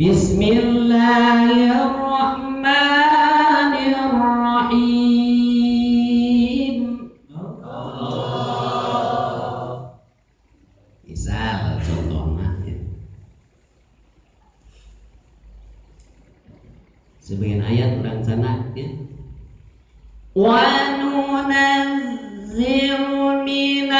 Bismillahirrahmanirrahim. Misal contohnya ya. Sebagian ayat urang sana ya. Wa nunazzilu minal